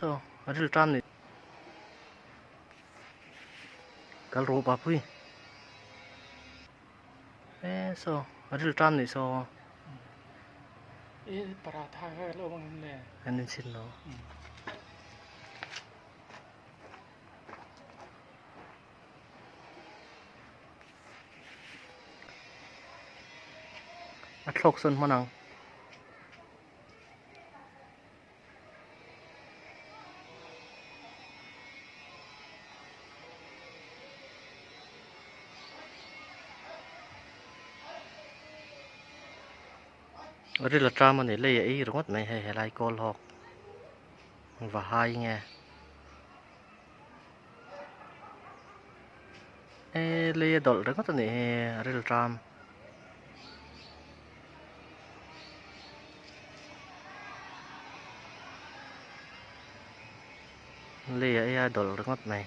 Saw a ril tan ni. Kal rawh Papui. E saw a ril tan ni saw. E paratha kha lo bang le. An in chin lo. A thlawk sawn hman ang. Ril a tram a ni lei a ei ringawt mai hei helai kawl hawk va hai nge e lei a dawlh ringawt a nih hi ril tram. Lei a ei a dawlh ringawt mai.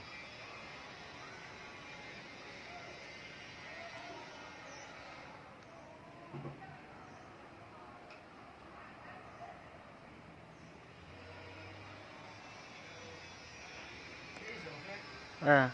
A.